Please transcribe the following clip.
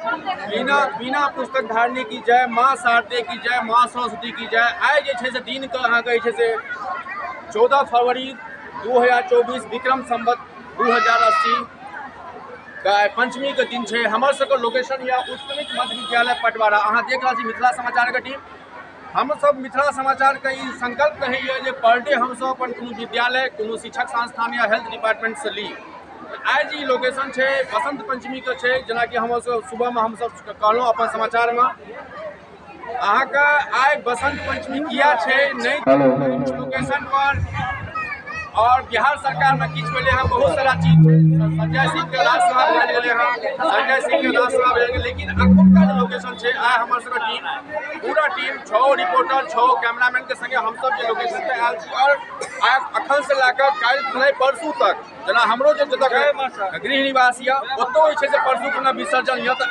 बिना बिना पुस्तक धारणी की जय, माँ शारदे की जय, माँ सरस्वती की जय। आइ जे छै से दिनके अहाँके जे छै से 14 फरवरी 2024 विक्रम संवत 2080 के आइ पंचमीके दिन छै। हमर सबके लोकेशन यऽ उत्क्रमित मध्य विद्यालय पटवारा। अहाँ देख रहल छी मिथिला समाचारके टीम। हमसब मिथिला समाचारके ई संकल्प रहैए जे पर डे हमसब अपन कोनो विद्यालय, कोनो शिक्षक संस्थान या हेल्थ डिपार्टमेंटसँ ली। आइ जे ई लोकेशन छै बसंत पंचमीके छै, जेनाकि हमसब सुबहमे हमसब कहलहुँ अपन समाचारमे अहाँके आइ बसंत पंचमी किया छै नहि लोकेशन पर। और बिहार सरकार में किछु भेलै हँ, बहुत सारा चीज छै। संजय सिंह के राज्यसभा भेल गेलै हँ, संजय सिंह के राज्यसभा भेल गेलै, लेकिन अखुनका जे लोकेशन छै, आइ हमर सबके टीम, पूरा टीम, 6 रिपोर्टर, 6 कैमरामैन के संगे हमसब जे लोकेशन पे आयल छी और आइ अखन से लए कऽ काल्हि नहि परसू तक, जेना हमरो जे जतऽ गृह निवास यऽ ओतौ जे छै से परसू खुना विसर्जन यऽ। तऽ